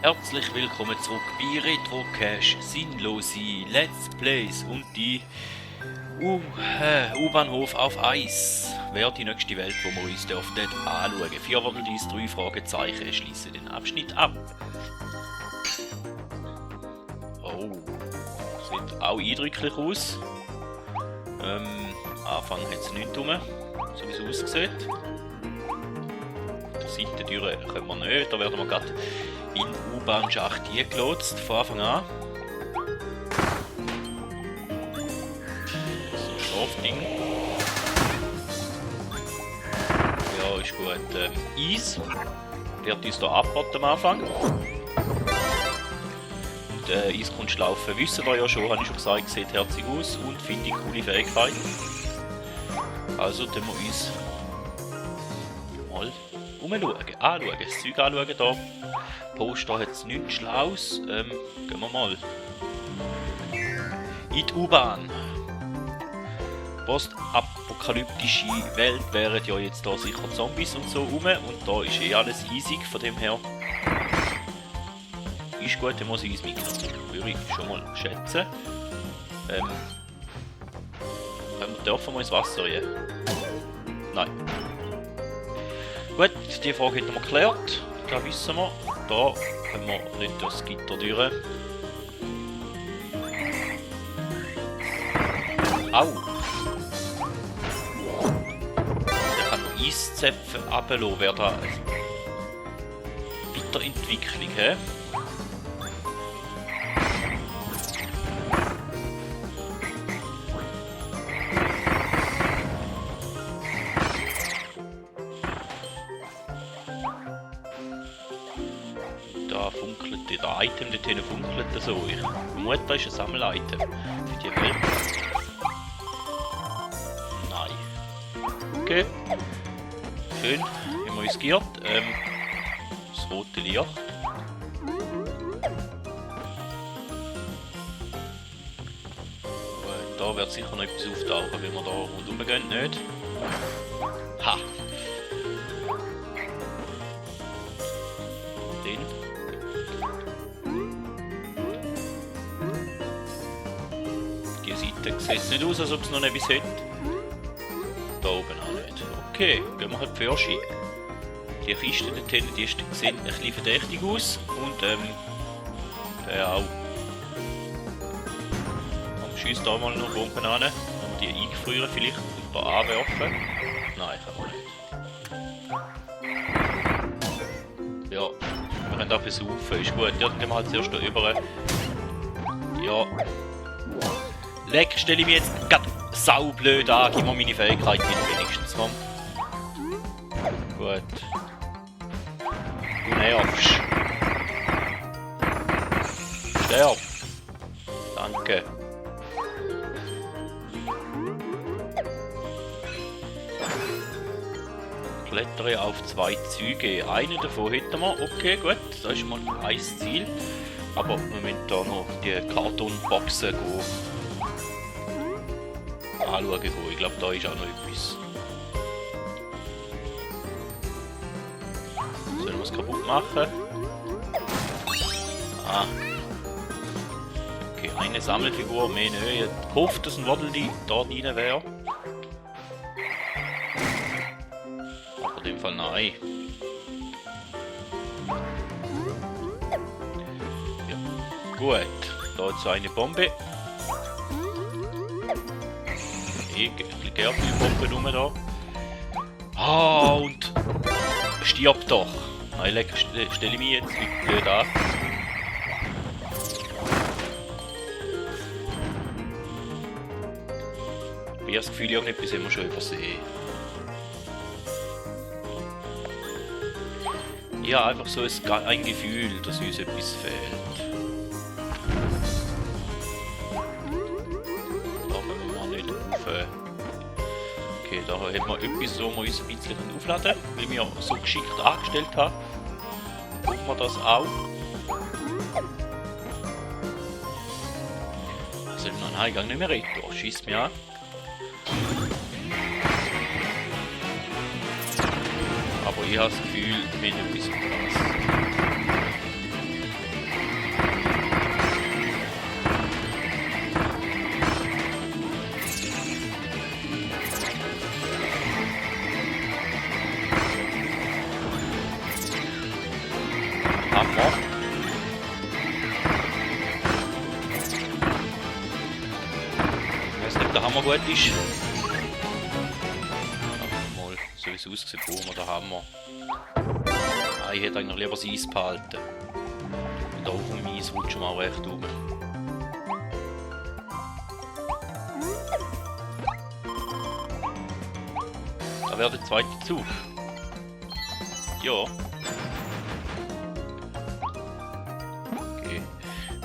Herzlich willkommen zurück bei Retrocache, sinnlose Let's Plays und die U-Bahnhof auf Eis wäre die nächste Welt, wo wir uns dort anschauen. 4 Wörterdies, 3 Fragezeichen schließen den Abschnitt ab. Oh, sieht auch eindrücklich aus. Anfang hat es nichts rum, so wie es aussieht. Der Seitentür können wir nicht, da werden wir gerade in U-Bahn-Schacht eingelotst, von Anfang an. So ein Schlafding. Ja, ist gut. Eis wird uns hier abgeboten am Anfang. Und Eiskunstschlaufen wissen wir ja schon, habe ich schon gesagt, sieht herzig aus und finde ich coole Fähigkeit. Also tun wir uns mal anschauen, das Zeug anschauen hier. Poster hat es nichts Schlaues. Gehen wir mal in die U-Bahn. Postapokalyptische Welt wären ja jetzt da sicher Zombies und so rum. Und da ist eh alles easig, von dem her ist gut, wenn man es Eis mitgenommen. Würde ich schon mal schätzen. Dürfen wir ins Wasser rein? Nein. Gut, die Frage hätten wir geklärt. Da wissen wir. Da können wir nicht das Gitter durch. Au! Der kann noch Eiszäpfen runterlassen. Wäre da eine Weiterentwicklung, he? Der Item dort hinten funkelt so. Ich vermute, das ist ein Sammel-Item für die Welt. Nein. Okay. Schön, wie man uns giert. Das rote Licht. Da wird sicher noch etwas auftauchen, wenn wir da rundherum gehen, nicht? Ha! Sieht nicht aus, als ob es noch etwas hätte. Da oben auch nicht. Okay, gehen wir halt für Oschi. Die Kiste dort hinten, die sehen ein bisschen verdächtig aus. Und der auch. Komm, schießt da mal noch Bomben an. Wenn wir die eingefrieren vielleicht und da anwerfen. Nein, kann man nicht. Ja, wir können da besaufen, ist gut. Ja, dann gehen wir halt zuerst da über. Ja. Leck, stelle ich mich jetzt grad saublöd an, gib mir meine Fähigkeit wieder wenigstens, Mann. Gut. Du nervst. Sterb. Danke. Klettere auf 2 Züge. Einen davon hätten wir. Okay, gut. Das ist mal ein Ziel. Aber wir müssen da noch die Kartonboxen anschauen gehen. Ich glaube, da ist auch noch etwas. Sollen wir es kaputt machen? Ah. Okay, eine Sammelfigur, mehr nicht. Ich hoffe, dass ein Waddle dort rein wäre. Aber in dem Fall nein. Ja. Gut, da ist eine Bombe. Gärtchenbombe rum da. Ah, und stirb doch. Nein, leck, stelle ich mich jetzt wie blöd an. Ich habe das Gefühl, irgendetwas haben wir schon übersehen. Ja, einfach so ein Gefühl, dass uns etwas fehlt. Okay, da haben wir etwas, wo wir uns ein bisschen aufladen können, weil wir so geschickt angestellt haben. Gucken wir das auch. Also noch einen Eingang nicht mehr reden, schießt mich an. Aber ich habe das Gefühl, wir haben etwas anderes. Hammer gut ist. Mal, so wie es aussieht, brauchen wir den Hammer. Ah, ich hätte eigentlich noch lieber das Eis behalten. Und da auf dem Eis rutschen wir auch recht rum. Da wäre der zweite Zug. Ja. Okay.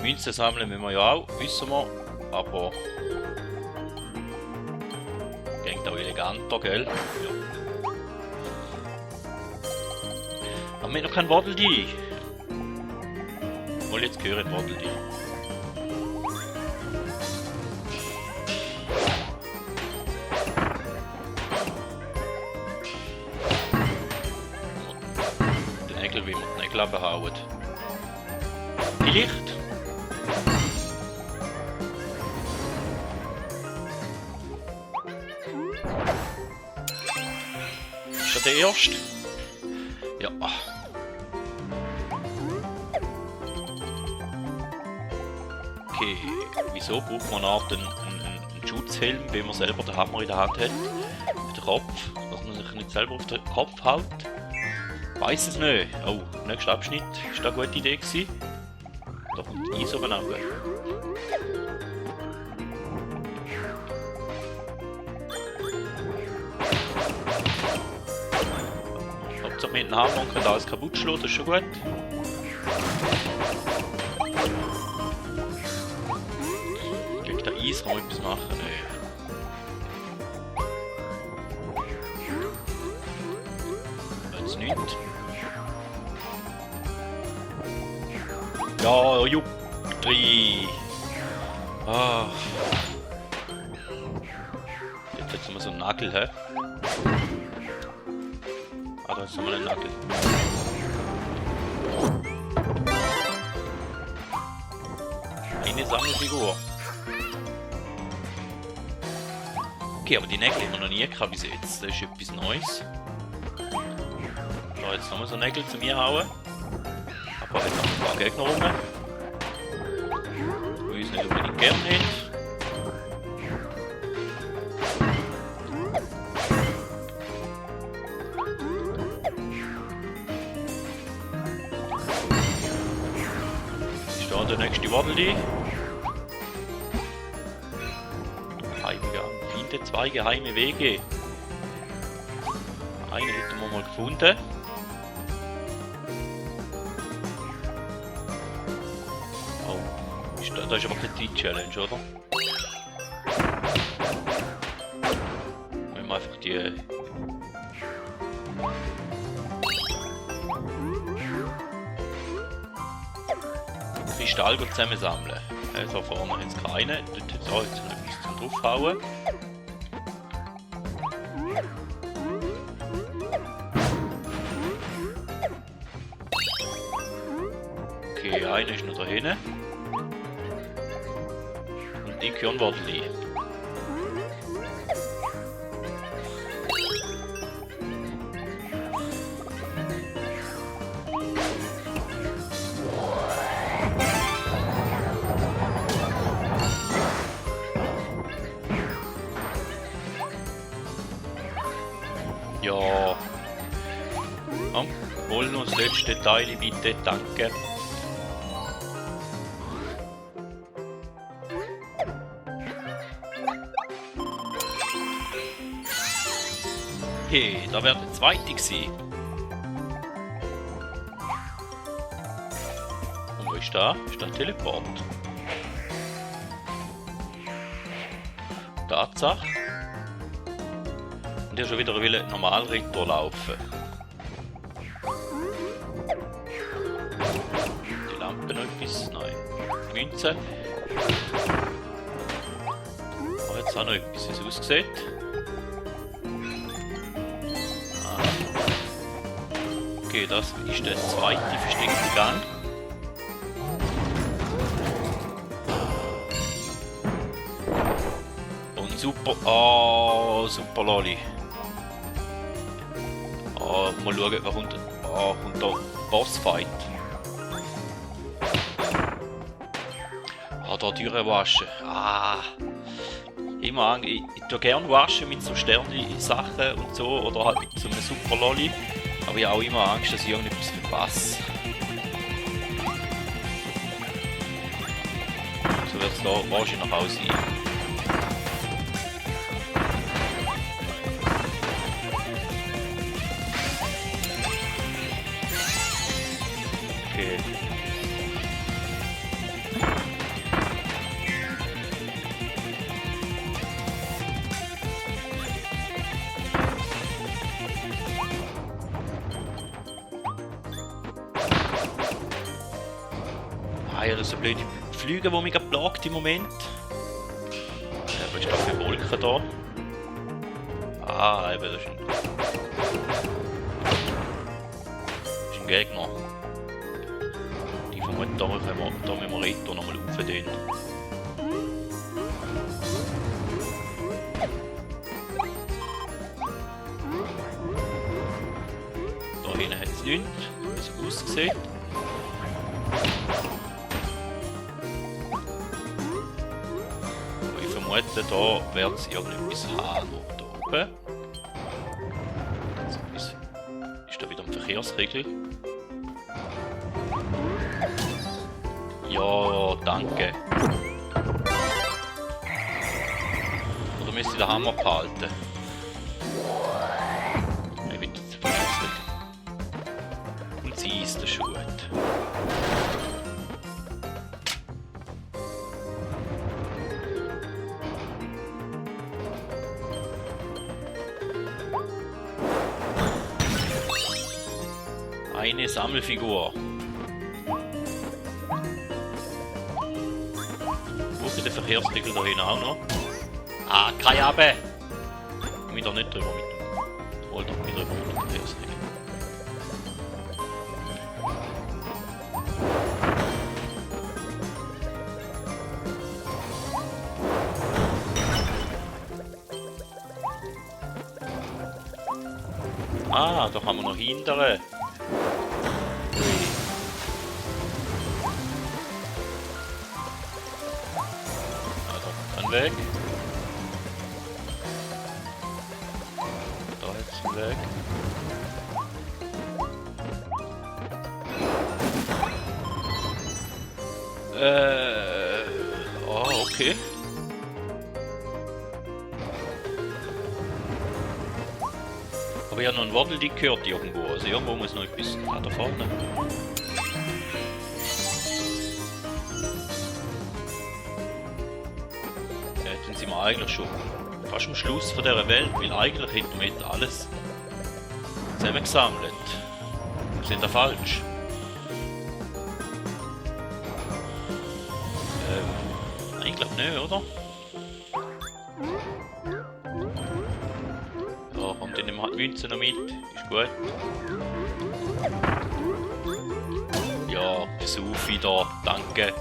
Münzen sammeln müssen wir ja auch, wissen wir. Aber geht auch eleganter, gell? Ja. Aber wir haben noch kein Waddle-Dee. Mal jetzt hören, Waddle-Dee. Den Nägel, wie man den Nägel abhauen. Vielleicht. Ist der erste? Ja. Okay, wieso braucht man eine Art einen Schutzhelm, wenn man selber den Hammer in der Hand hat? Auf den Kopf, dass man sich nicht selber auf den Kopf haut? Weiß es nicht. Oh, nächster Abschnitt. Ist das eine gute Idee gewesen? Da kommt Eis oben runter. Hauptsache mit dem Hammer und kann alles kaputt schlagen, das ist schon gut. Gegen den Eis kann man etwas machen. Nee. Jetzt nicht. Ja, jupp. 3. Ah. Jetzt setzen wir so einen Nagel, hä? Ah, da ist nochmal ein Nagel. Eine Sammelfigur. Okay, aber die Nägel haben wir noch nie gehabt bis jetzt. Das ist etwas Neues. So, jetzt nochmal so Nägel zu mir hauen. Aber jetzt noch ein paar Gegner rum. Ich weiß nicht, ob ich die gerne hätte. Ist da der nächste Waddle-Dee? Heimgang. Finde 2 geheime Wege. Einen hätten wir mal gefunden. Da ist aber keine Zeit-Challenge, oder? Wenn wir einfach die... Kristall zusammensammeln. Also vorne hat es keine. Dort hat es auch jetzt noch etwas zum draufhauen. Okay, einer ist noch da hinten. Die können Waddle-Dee. Ja. Holen uns das letzte Teil bitte, danke. Okay, da wäre der zweite gewesen. Und wo ist da? Ist da ein Teleport? Tatsache. Und ich schon wieder will normal Ritter laufen. Die Lampe noch etwas? Nein. Die Münze. Oh, jetzt auch noch etwas, wie es aussieht. Okay, das ist der zweite versteckte Gang. Und super... Oh, super Lolli. Oh, mal schauen, was kommt... Oh, kommt da Bossfight. Ah, da Türen waschen. Ah. immer an, ich tue gerne waschen mit so Sterne-Sachen und so, oder halt mit so einem Super Lolli. Aber ich habe auch immer Angst, dass ich irgendetwas verpasse. So wird es da wahrscheinlich auch sein. Okay. Ah ja, das sind so blöde Flüge, die mich gerade plagt im Moment. Was ist da für Wolken da? Ah, eben, das ist ein Gegner. Die vermuten, da müssen wir Reto nochmal rauf. Den. Da hinten hat es nichts, wie es aussieht. Ich vermute, da wird es irgendetwas haben. Da oben. Ist da wieder ein Verkehrsregel? Ja, danke. Oder müsste ich den Hammer behalten? Ich will jetzt verwechseln. Und sie ist der Schuh. Eine Sammelfigur. Wo ist der Verkehrsregel da hinten auch noch? Ah, keine Abe! Ich will da nicht drüber mit dem. Hol doch nicht drüber mit dem Verkehrsregel. Ah, da haben wir noch hintere. Weg. Da jetzt weg. Oh, okay. Aber ich habe noch ein Waddel, die gehört irgendwo. Also irgendwo muss noch etwas da vorne. Dann sind wir eigentlich schon fast am Schluss von dieser Welt, weil eigentlich hätten wir jetzt alles zusammengesammelt. Sind da falsch? Ich glaube nicht, oder? Ja, kommt dann nehmen wir halt die Münze noch mit. Ist gut. Ja, Besuch wieder. Danke.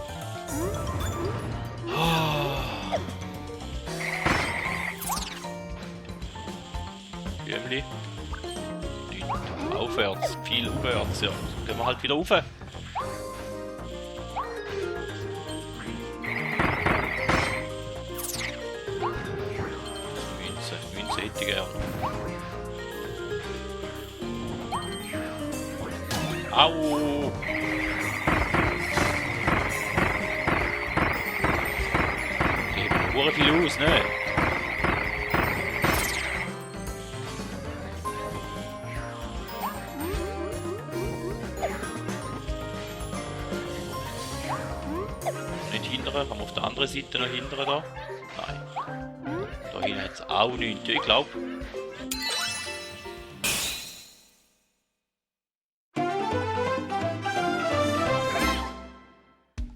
Jümmli. Aufwärts, viel aufwärts, ja. Gehen wir halt wieder rauf. Münze hätte ich gern. Au! Die haben viel aus, ne? Haben wir auf der anderen Seite noch hinten da? Nein. Da hinten hat es auch nichts, ich glaube.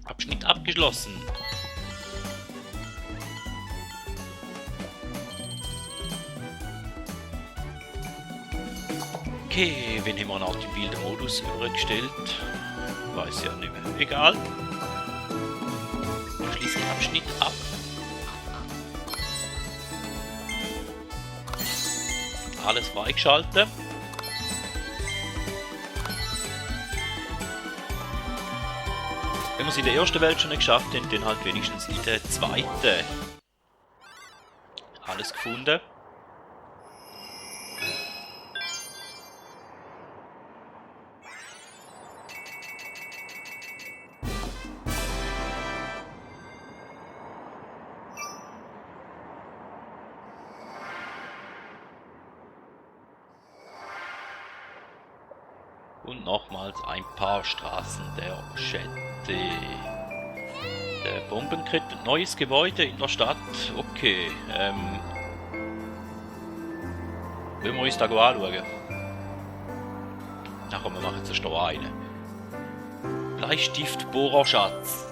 Abschnitt abgeschlossen. Okay, wen haben wir nach dem wilden Modus übergestellt? Weiß ja nicht mehr. Egal. Schließen Abschnitt ab. Alles freigeschaltet. Wenn wir es in der ersten Welt schon nicht geschafft haben, dann halt wenigstens in der zweiten. alles gefunden. Und nochmals ein paar Straßen der Städte. Der Bombenkrieg, neues Gebäude in der Stadt. Okay, wollen wir uns da anschauen? Ach komm, wir machen jetzt da eine. Bleistiftbohrerschatz.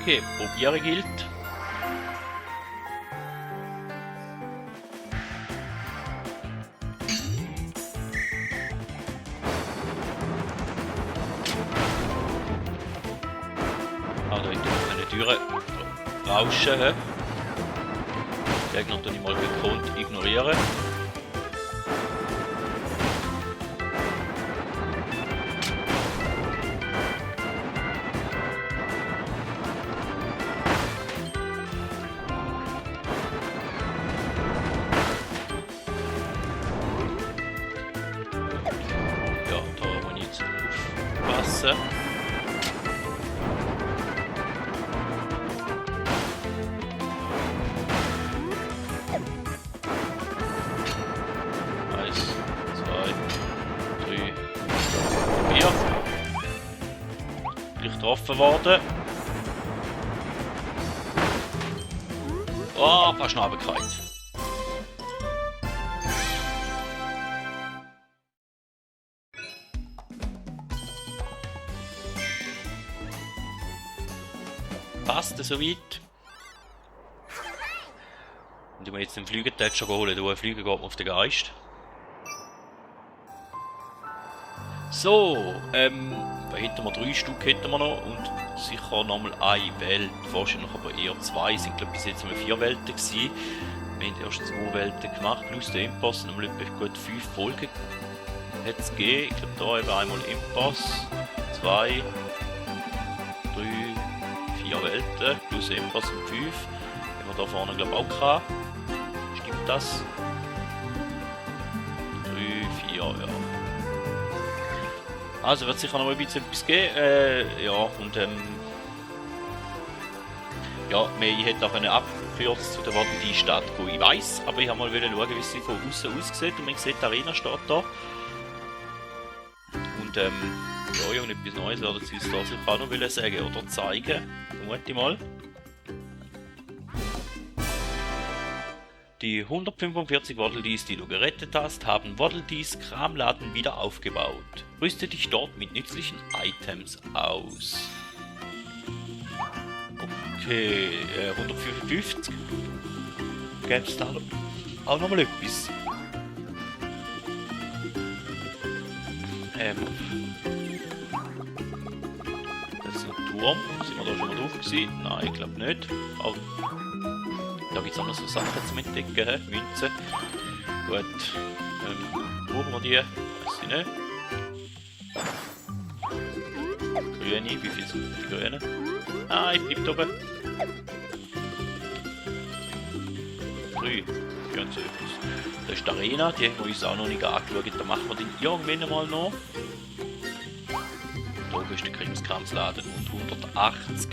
Okay, probieren gilt. Also ich tue eine Türe rauschen. Den Gegner tue ich mal gekonnt ignorieren. Ja, da muss ich jetzt aufpassen. Getroffen worden. Oh, fast noch runtergefallen. Passt soweit. Und ich muss jetzt den Flügeltätscher holen. Du, Flüge geht mir auf den Geist. So, da hätten wir 3 Stück hätten wir noch und sicher nochmal eine Welt, wahrscheinlich aber eher 2, sind glaube ich bis jetzt mal 4 Welten gewesen. Wir haben erst 2 Welten gemacht, plus der Impasse, nochmal etwa gut 5 Folgen hat es gegeben. Ich glaube da eben einmal Impasse, 2, 3, 4 Welten, plus Impasse und 5. Haben wir da vorne glaube ich auch gehabt. Stimmt das? 3, 4, ja. Also wird sicher noch mal ein bisschen etwas geben. Ja, und ja, wir hätten auch eine abkürzen zu der Waddle Stadt gehen. Ich weiss, aber ich habe mal schauen, wie sie von außen aussieht. Und man sieht, die Arena steht da. Und ja, und etwas Neues werden sie uns da sicher auch noch sagen oder zeigen. Vermute ich mal. Die 145 Waddle Dees, die du gerettet hast, haben Waddle Dees Kramladen wieder aufgebaut. Rüste dich dort mit nützlichen Items aus. Okay, 155. Gäbe es da auch nochmal etwas? Das ist ein Turm. Sind wir da schon mal drauf gewesen? Nein, ich glaube nicht. Aber da gibt es auch noch so Sachen zum Entdecken, Münzen. Gut, brauchen wir die? Weiß ich nicht. Grüne, wie viel sind die Grünen? Ah, ich bleib oben. 3, ganz etwas. Das ist die Arena, die haben wir uns auch noch nicht angeschaut. Da machen wir den irgendwann mal noch. Da oben ist der Krimskramsladen und 180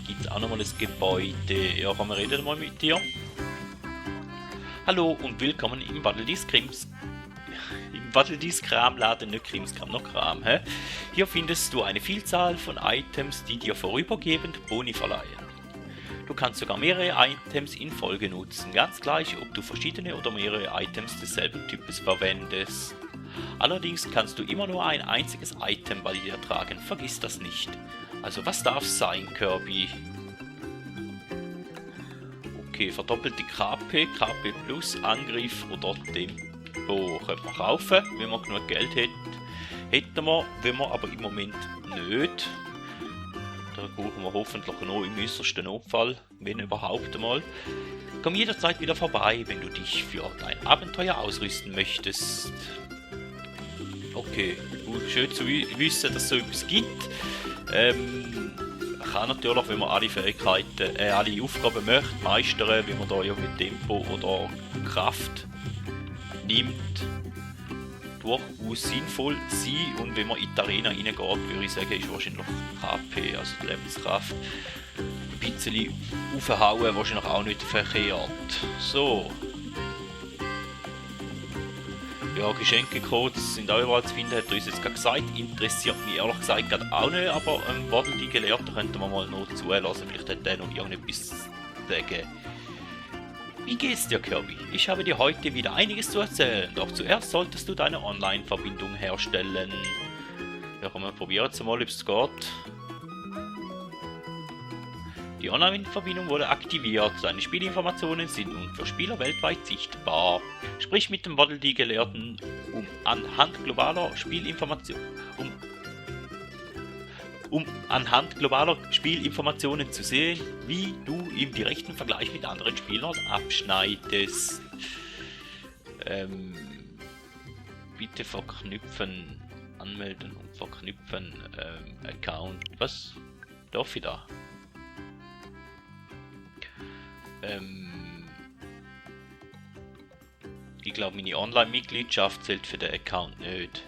gibt es auch noch mal ein Gebäude. Ja, komm, wir reden mal mit dir. Hallo und willkommen im Waddle Dees Kramladen, nicht Krimskram, noch Kram. Hä? Hier findest du eine Vielzahl von Items, die dir vorübergehend Boni verleihen. Du kannst sogar mehrere Items in Folge nutzen, ganz gleich, ob du verschiedene oder mehrere Items desselben Types verwendest. Allerdings kannst du immer nur ein einziges Item bei dir tragen, vergiss das nicht. Also was darf's sein, Kirby? Okay, verdoppelte KP, KP Plus, Angriff oder Tempo können wir kaufen, wenn wir genug Geld hätten wir, wenn wir aber im Moment nicht. Da brauchen wir hoffentlich noch im äußersten Notfall, wenn überhaupt einmal. Komm jederzeit wieder vorbei, wenn du dich für dein Abenteuer ausrüsten möchtest. Okay, gut, schön zu wissen, dass es so etwas gibt. Man kann natürlich, wenn man alle Fähigkeiten, alle Aufgaben möchte, meistern, wie man da ja mit Tempo oder Kraft nimmt, durchaus sinnvoll sein. Und wenn man in die Arena reingeht, würde ich sagen, ist wahrscheinlich KP, also die Lebenskraft, ein bisschen aufhauen, wahrscheinlich auch nicht verkehrt. So. Ja, Geschenkecodes sind auch überall zu finden, hat er uns jetzt gerade gesagt. Interessiert mich ehrlich gesagt gerade auch nicht, aber Waddle die Gelehrten könnten wir mal noch zulassen. Vielleicht hat der noch irgendetwas zu sagen. Wie geht's dir, Kirby? Ich habe dir heute wieder einiges zu erzählen, doch zuerst solltest du deine Online-Verbindung herstellen. Ja, komm, wir probieren jetzt mal, ob es geht. Die Online-Verbindung wurde aktiviert. Deine Spielinformationen sind nun für Spieler weltweit sichtbar. Sprich mit dem Waddle die Gelehrten, um anhand globaler Spielinformationen zu sehen, wie du im direkten Vergleich mit anderen Spielern abschneidest. Bitte verknüpfen, anmelden und verknüpfen Account. Was? Darf ich da? Ich glaube, meine Online-Mitgliedschaft zählt für den Account nicht.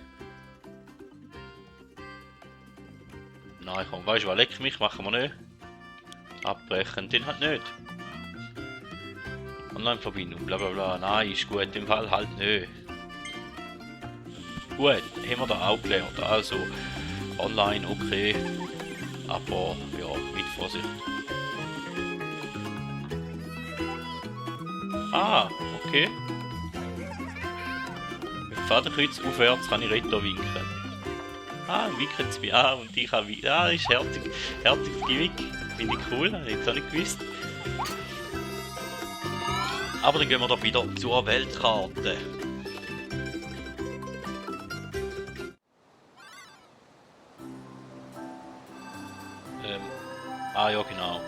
Nein, komm, weißt du was, leck mich, machen wir nicht. Abbrechen, den halt nicht. Online-Verbindung, bla bla bla, nein, ist gut, im Fall halt nicht. Gut, haben wir da auch gelernt, also online okay, aber ja, mit Vorsicht. Ah, okay. Mit Fadenkreuz aufwärts kann ich Reto winken. Ah, winken sie mich an und ich kann winken. Ah, das ist herzig. Herziges Gimmick. Finde ich cool, habe ich jetzt auch nicht gewusst. Aber dann gehen wir doch wieder zur Weltkarte. Ja genau.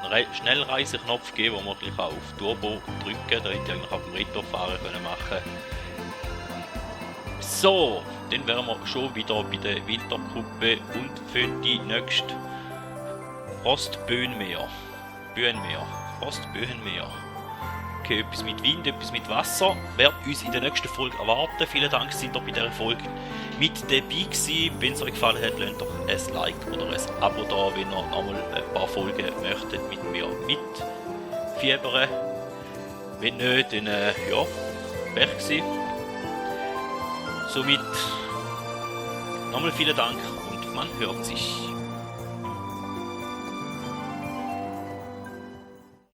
Einen Schnellreiseknopf geben, wo man gleich auf Turbo drücken kann. Da hätte ich eigentlich auf dem Reto fahren können machen. So, dann wären wir schon wieder bei der Wintergruppe und für die nächste Frostböenmeer. Frostböenmeer. Okay, etwas mit Wind, etwas mit Wasser wird uns in der nächsten Folge erwarten. Vielen Dank, seid ihr bei dieser Folge mit dabei gewesen. Wenn es euch gefallen hat, lasst doch ein Like oder ein Abo da, wenn ihr nochmal ein paar Folgen möchtet mit mir mitfiebern. Wenn nicht, dann ja, Pech gewesen. Somit nochmal vielen Dank und man hört sich.